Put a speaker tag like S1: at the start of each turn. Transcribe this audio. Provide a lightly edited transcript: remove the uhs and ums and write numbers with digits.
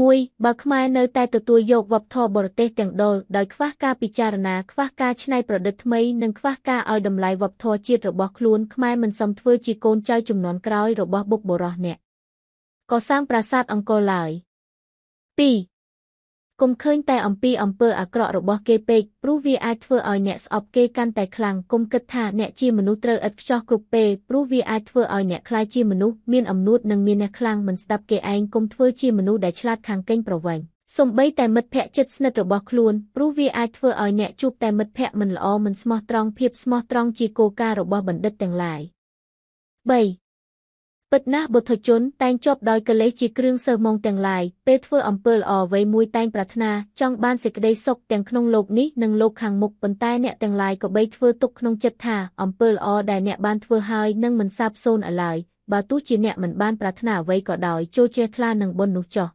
S1: 1បើខ្មែរនៅតែទទួលយកវប្បធម៌បរទេសទាំងដុលដោយខ្វះការពិចារណាខ្វះការច្នៃប្រឌិតថ្មីនិងខ្វះការឲ្យតម្លៃវប្បធម៌ជាតិរបស់ខ្លួនខ្មែរមិនសមធ្វើជាកូនចៅជំនាន់ក្រោយរបស់បុព្វបុរសអ្នកកសាងប្រាសាទអង្គរឡើយ2កុំឃើញតែអំពីអំពើអាក្រក់របស់គេពេកព្រោះវាអាចធ្វើឲ្យអ្នកស្អប់គេកាន់តែខ្លាំងកុំគិតថាអ្នកជាមនុស្សត្រូវឥតខ្ចោះគ្រប់ពេលព្រោះវាអាចធ្វើឲ្យអ្នកក្លាយជាមនុស្សមានអំនួតនិងមានអ្នកខ្លាំងមិនស្ដាប់គេឯងកុំធ្វើជាមនុស្សដែលឆ្លាតខាងកេងប្រវ័ញ្ចសូម្បីតែមិត្តភក្តិជិតស្និទ្ធរបស់ខ្លួនព្រោះវាអាចធ្វើឲ្យអ្នកជួបតែមិត្តភក្តិមិនល្អមិនស្មោះត្រង់ភាពស្មោះត្រង់ជាគោលការណ៍របស់បណ្ឌិតទាំងឡាយ3ពិតណាស់បុថុជនតែងជាប់ដោយកិលេសជាគ្រឿងសើមងទាំងឡាយពេលធ្វើអំពើល្អអ្វីមួយតែងប្រាថ្នាចង់បានសេចក្តីសុខទាំងក្នុងលោកនេះនិងលោកខាងមុខប៉ុន្តែអ្នកទាំងឡាយក៏បីធ្វើទុកក្នុងចិត្តថាអំពើល្អដែលអ្នកបានធ្វើហើយនឹងមិនសាបសូន្យឡើយបើទោះជាអ្នកមិនបានប្រាថ្នាអ្វីក៏ដោយចូលជ្រះថ្លានឹងបុណ្យនោះចុះ។